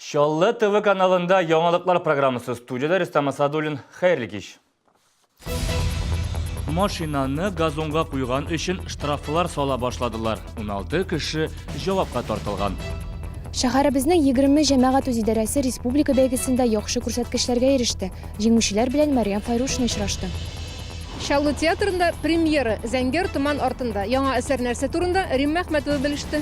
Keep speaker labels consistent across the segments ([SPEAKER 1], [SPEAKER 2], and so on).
[SPEAKER 1] Чаллы ТВ каналында яңалыклар программасы студиядә Рөстәм Асадуллин. Хәерле кич. Машинаны газонга куйган өчен штрафлар сала башладылар. 16 кеше җавапка тартылган.
[SPEAKER 2] Шәһәребезнең 20 җәмәгать үзидарәсе республика бәйгесендә яхшы күрсәткечләргә иреште. Җиңүчеләр белән Мәрьям Файрушина очрашты.
[SPEAKER 3] Чаллы театрында премьера Зәңгәр томан артында. Яңа әсәр нәрсә турында, Римма Әхмәтова белеште.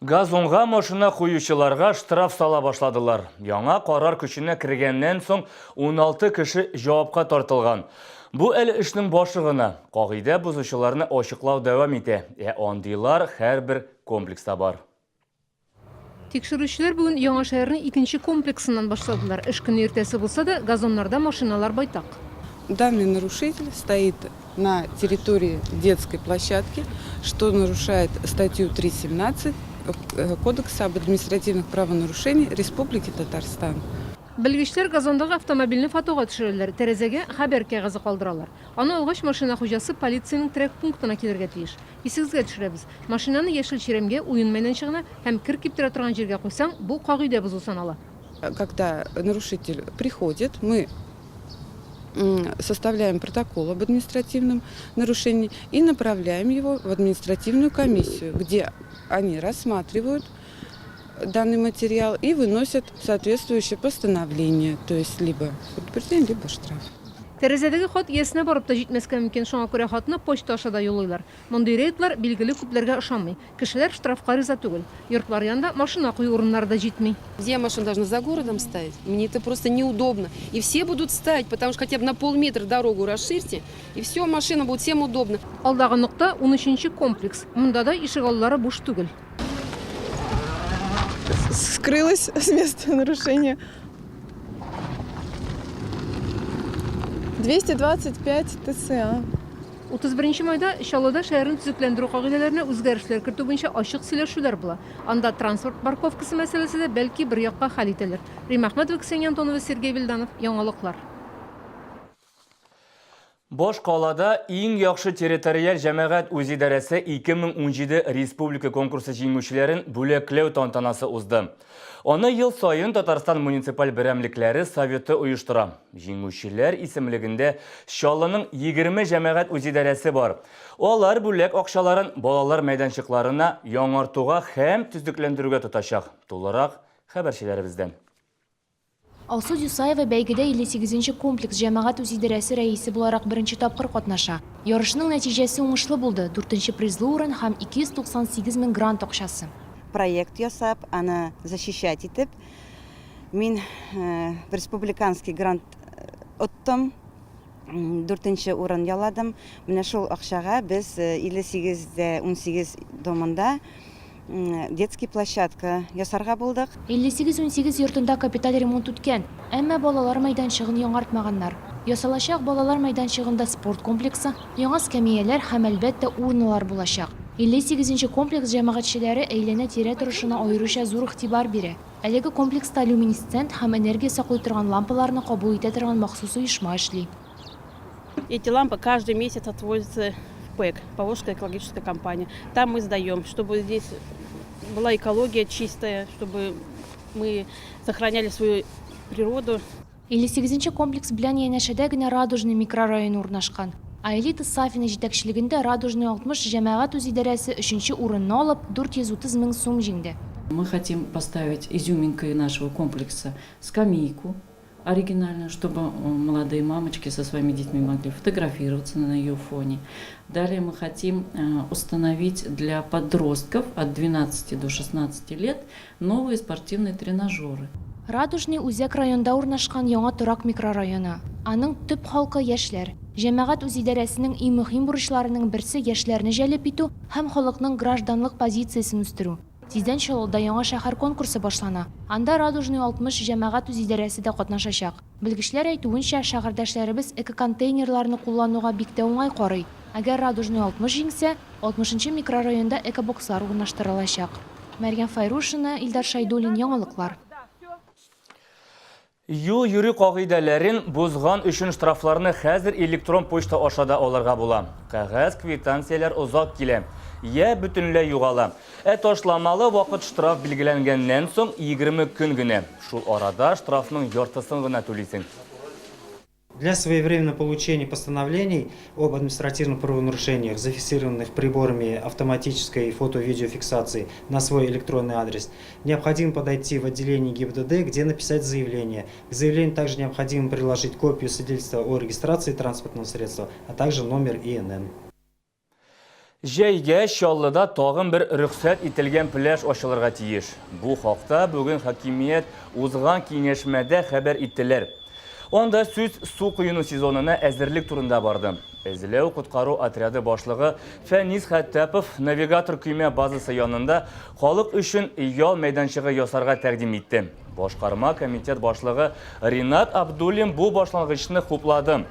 [SPEAKER 1] Газонга машина куючыларга штраф сала башладылар. Яңа карар көченә кергәннән соң 16 кеше җавапка тартылган. Бу әле эшнең башы гына. Кагыйдә бозучыларны ачыклау дәвам итә. Ә андыйлар һәрбер комплекста бар.
[SPEAKER 3] Тикшерүчеләр бүген Яңа шәһәрнең икенче комплексыннан башладылар. Эш көне иртәсе булса да, газоннарда машиналар байтак.
[SPEAKER 4] Данный нарушитель стоит на территории детской площадки, что нарушает статью 3.17 Кодекса об административных правонарушениях Республики Татарстан.
[SPEAKER 3] Белгечләр газондагы автомобильне фотога төшерәләр, тәрәзәгә хәбәр кәгазе калдыралар. Аны алгач, машина хуҗасы полициянең терәк пунктына килергә тиеш. Исегезгә төшерәбез, машинаны яшел чирәмгә, уен мәйданчыгына һәм кер киптерә торган җиргә куйсаң, бу кагыйдә бозу санала.
[SPEAKER 4] Когда нарушитель приходит, мы составляем протокол об административном нарушении и направляем его в административную комиссию, где они рассматривают данный материал и выносят соответствующее постановление, то есть либо предупреждение, либо штраф.
[SPEAKER 3] Тәрәзәдәге хат иясенә барып та җитмәскә мөмкин, шуңа күрә хатны почта аша да юллыйлар. Мондый рейдлар, билгеле, күпләргә ошамый. Кешеләр штрафка риза түгел. Йортлар янында машина кую урыннары да җитми.
[SPEAKER 5] Где я машину должна за городом ставить? Мне это просто неудобно. И все будут ставить, потому что хотя бы на полметра дорогу расширьте, и все, машина будет всем удобно.
[SPEAKER 3] Алдагы нокта, унөченче комплекс. Монда да ишегаллары буш түгел.
[SPEAKER 6] Скрылась с места нарушения. 225 ТСА.
[SPEAKER 3] 31 майда Чаллыда шәһәрне төзекләндерү кагыйдәләренә үзгәрешләр кертү буенча ачык сөйләшүләр була. Анда транспорт парковкасы мәсьәләсе дә бәлки бер якка хәл ителер. Римма Әхмәтова, Ксения Антонова, Сергей Вильданов, Яңалыклар.
[SPEAKER 1] Баш калада иң яхшы территориаль җәмәгать үзидарәсе 2017 республика конкурсы җиңүчеләрен бүләкләү тантанасы узды. Аны ел саен Татарстан муниципаль берәмлекләре советы оештыра. Җиңүчеләр исемлегендә Чаллының 20 җәмәгать үзидарәсе бар. Алар бүләк акчаларын балалар мәйданчыкларына яңартуга һәм төзекләндерүгә тотачак. Тулырак хәбәрчеләребездән.
[SPEAKER 2] Алсу Дюсаева бәйгедә 58 нче комплекс җәмәгать үзидарәсе рәисе буларак беренче тапкыр катнаша. Ярышның нәтиҗәсе уңышлы булды, дүртенче призлы урын һәм 298 мең грант акчасы.
[SPEAKER 7] Проект ясап, аны защищать итеп, мин республиканский грант оттым, дүртенче урын яуладым. Менә шул акчага без 58 дә 18 домында детский площадка ясарга булдык.
[SPEAKER 2] 58-18 йортында капиталь ремонт үткән, әмма балалар мәйданчыгын яңартмаганнар. Ясалачак балалар мәйданчыгында спорт комплексы, яңа скәмияләр һәм, әлбәттә, урналар булачак. 58 нче комплекс җәмәгатьчеләре әйләнә-тирә торышына аеруча зур игътибар бирә. Әлеге комплекста люминесцент һәм энергия саклый торган лампаларны кабул итә торган махсус оешма эшли.
[SPEAKER 8] Эти лампы каждый месяц отвозятся в ПЭК, Поволжская экологическая компания. Там мы сдаем, чтобы здесь была экология чистая, чтобы мы сохраняли свою природу.
[SPEAKER 2] 58 нче комплекс белән янәшәдә генә Радужный микрорайоны урнашкан. Аэлита Сафина җитәкчелегендә Радужный 60 җәмәгать үзидарәсе өченче урынны алып, 430 мең сум җиңде.
[SPEAKER 9] Мы хотим поставить изюминкой нашего комплекса скамейку оригинальную, чтобы молодые мамочки со своими детьми могли фотографироваться на ее фоне. Далее мы хотим установить для подростков от 12 до 16 лет новые спортивные тренажеры.
[SPEAKER 2] Радужный үзәк районда урнашкан яңа торак микрорайоны. Аның төп халкы, яшьләр. Җәмәгать үзидарәсенең иң мөһим бурычларының берсе, яшьләрне җәлеп итү һәм халыкның гражданлык позициясен үстерү. Тиздән Чаллыда Яңа шәһәр конкурсы башлана. Анда Радужный 60 җәмәгать үзидарәсе дә катнашачак. Белгечләр әйтүенчә, шәһәрдәшләребез экоконтейнерларны куллануга бик тә уңай карый. Әгәр Радужный 60 җиңсә, 60 нчы микрорайонда экобокслар урнаштырылачак. Мәрьям Фәйрушина, Илдар Шәйдуллин, Яңалыклар.
[SPEAKER 1] Юл йөрү кагыйдәләрен бозган өчен штрафларны хәзер электрон почта аша да алырга була. Кәгазь квитанцияләр озак килә. я бөтенләй югала. Ә ташламалы вакыт штраф билгеләнгәннән соң 20 көн генә. Шул арада штрафның яртысын гына түлисең.
[SPEAKER 10] Для своевременного получения постановлений об административных правонарушениях, зафиксированных приборами автоматической фото-видеофиксации на свой электронный адрес, необходимо подойти в отделение ГИБДД, где написать заявление. К заявлению также необходимо приложить копию свидетельства о регистрации транспортного средства, а также номер ИНН.
[SPEAKER 1] Җәйгә Чаллыда тагын бер рөхсәт ителгән пляж ачылырга тиеш. Бу хакта бүген хакимият узган киңәшмәдә хәбәр иттеләр. Анда сүз су коену сезонына әзерлек турында барды. Эзләү-коткару отряды башлыгы Фәнис Хәттәпов навигатор көймә базасы янында халык өчен ял мәйданчыгы ясарга тәкъдим итте. Башкарма комитет башлыгы Ринат Абдуллин бу башлангычны хуплады.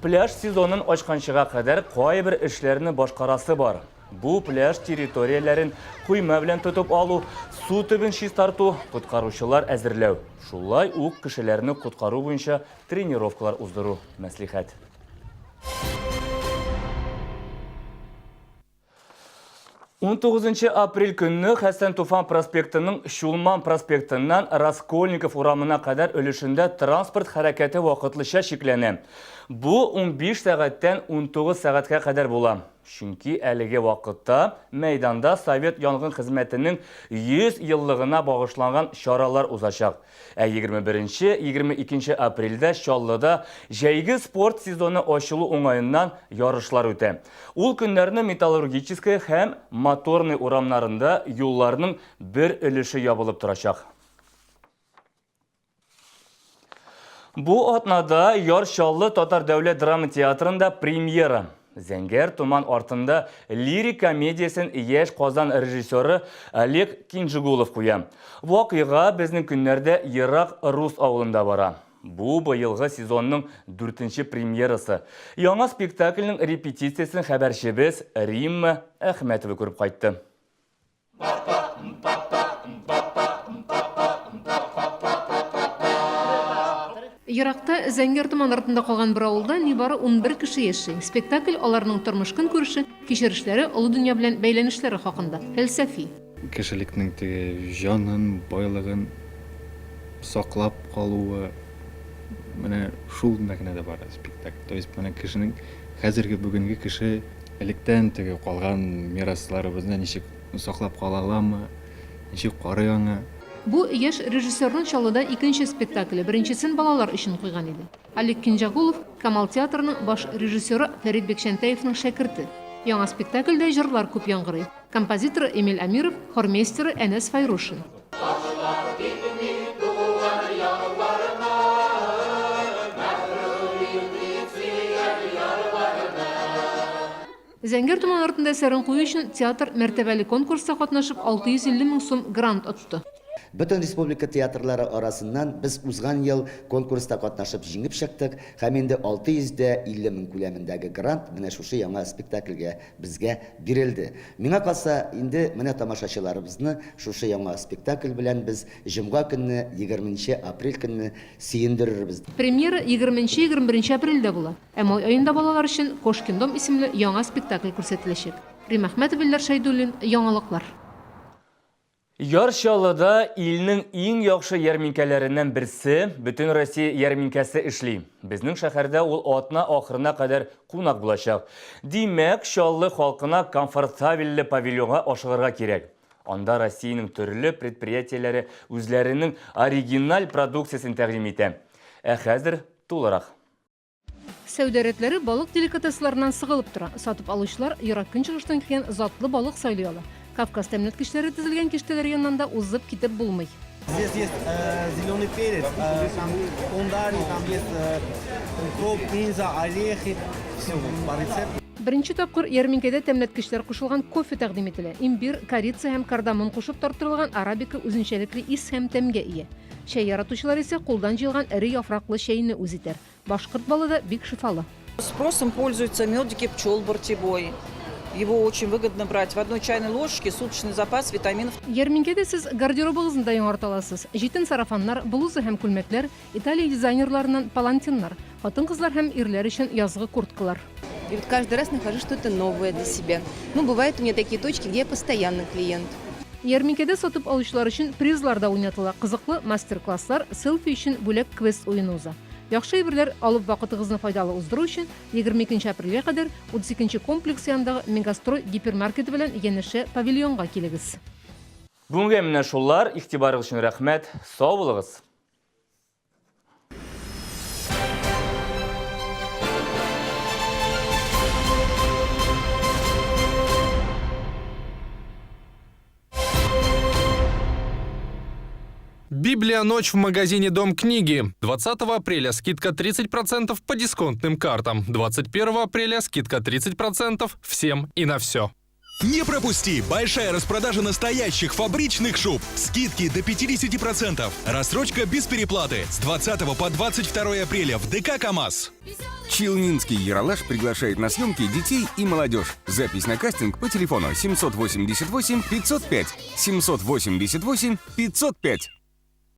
[SPEAKER 1] Пляж сезонын ачканчыга кадәр кайбер эшләрне башкарасы бар. Бу пляж территорияләрен койма белән тотып алу, су төбен чистарту, коткаручылар әзерләү, шулай ук кешеләрне коткару буенча тренировкалар уздыру мәслихәт. 19 апрель көнне Хәсән Туфан проспектының Чулман проспектыннан Раскольников урамына кадәр өлешендә транспорт хәрәкәте вакытлыча чикләнә. Бу 15 сәгатьтән 19 сәгатькә кадәр була. Чөнки әлеге вакытта мәйданда Совет янгын хезмәтенең 100 еллыгына багышланган чаралар узачак. Ә 21-22 апрельдә Чаллыда җәйге спорт сезоны ачылу уңаеннан ярышлар үтә. Ул көннәрне Металлургическая һәм Моторный урамнарында юлларның бер өлеше ябылып торачак. Бу атнада Яр Чаллы татар дәүләт драма театрында премьера. Зәңгәр томан артында лирик комедиясен яшь Казан режиссеры Олег Кинжигулов куя. Вакыйга безнең көннәрдә ерак рус авылында бара. Бу быелгы сезонның дүртенче премьерасы. Яңа спектакльнең репетициясен хәбәрчебез Римма Әхмәтова күреп кайтты.
[SPEAKER 3] Еракта, зәңгәр томан артында калган бер авылда нибары 11 кеше яши. Спектакль аларның тормыш-көнкүреше, кичерешләре, олы дөнья белән бәйләнешләре хакында. Фәлсәфи.
[SPEAKER 11] Кешелекнең теге җанын, байлыгын саклап калуы, менә шул мәгънәдә бара спектакль. То есть менә кешенең хәзерге бүгенге кеше Электән теге калган мирасларыбызны ничек саклап кала аламы, ничек карый аңа?
[SPEAKER 3] Бу, яшь режиссерның Чаллыда икенче спектакле, беренчесен балалар өчен куйган иде. Олег Кинҗәгулов, Камал театрының баш режиссеры Фәрит Бикчәнтәевның шәкерте. Яңа спектакльдә җырлар күп яңгырый. Композиторы Эмиль Әмиров, хормейстеры Әнәс Фәйрушин. Зәңгәр томан артында әсәрен кую өчен театр мәртәбәле конкурста катнашып 650 мең сум грант отты.
[SPEAKER 12] Бөтен республика театрлары арасыннан без узган ел конкурста катнашып җиңеп чыктык һәм инде 650 мең күләмендәге грант менә шушы яңа спектакльгә безгә бирелде. Миңа калса, инде менә тамашачыларыбызны шушы яңа спектакль белән без җомга көнне, егерменче апрель көнне сөендерербез.
[SPEAKER 3] Премьера егерменче-егерме беренче апрельдә була. Ә май аенда балалар өчен Кошкин дом исемле яңа спектакль күрсәтеләчәк. Рим Әхмәтов, Илдар Шәйдуллин, Яңалыклар.
[SPEAKER 1] Яр Чаллыда илнең иң яхшы ярминкәләреннән берсе, Бөтенроссия ярминкәсе эшли. Безнең шәһәрдә ул атна ахырына кадәр кунак булачак. Димәк, Чаллы халкына комфортабельле павильонга ашыгырга кирәк. Анда Россиянең төрле предприятиеләре үзләренең оригиналь продукциясен тәкъдим итә. Ә хәзер тулырак.
[SPEAKER 3] Сәүдә рәтләре балык деликатесларыннан сыгылып тора. Сатып алучылар Ерак Көнчыгыштан килгән затлы балык сайлый ала. Кавказ тәмләткечләре тезелгән киштәләр яныннан да узып китеп булмый.
[SPEAKER 13] Здесь есть зеленый перец, там кундари, там есть укроп, кинза, орехи. Все по рецепту.
[SPEAKER 3] Беренче тапкыр ярминкәдә тәмләткечләр кушылган кофе тәкъдим ителә. Имбир, корица һәм кардамон кушып тарттырылган арабика үзенчәлекле ис һәм тәмгә ия. Чәй яратучылар исә кулдан җыелган эре яфраклы чәйне үз итәр. Башкорт балы да бик шифалы.
[SPEAKER 14] Спросом пользуются медики пчел бортевой. Его очень выгодно брать. В одной чайной ложечке суточный запас витаминов.
[SPEAKER 3] Ярминкәдә сез гардеробыгызны да яңарта аласыз. Җитен сарафаннар, блуза һәм күлмәкләр, Италия дизайнерларыннан палантиннар, хатын-кызлар һәм ирләр өчен язгы курткалар.
[SPEAKER 15] И вот каждый раз нахожу что-то новое для себя. Ну, бывают у меня такие точки, где я постоянный клиент.
[SPEAKER 3] Ярминкәдә сатып алучылар өчен призлар да уйнатыла, кызыклы мастер-класслар, селфи өчен бүләк квест уены уза. Яхшы әйберләр алып вакытыгызны файдалы уздыру өчен 22 апрельгә кадәр 32 нче комплекс янындагы Мегастрой гипермаркеты белән янәшә павильонга килегез.
[SPEAKER 1] Бүгенгә менә шулар. Игътибарыгыз өчен рәхмәт. Сау булыгыз!
[SPEAKER 16] Библия «Ночь» в магазине «Дом книги». 20 апреля скидка 30% по дисконтным картам. 21 апреля скидка 30% всем и на все.
[SPEAKER 17] Не пропусти! Большая распродажа настоящих фабричных шуб. Скидки до 50%. Рассрочка без переплаты. С 20 по 22 апреля в ДК «КамАЗ».
[SPEAKER 18] Челнинский Ералаш приглашает на съемки детей и молодежь. Запись на кастинг по телефону 788 505. 788 505.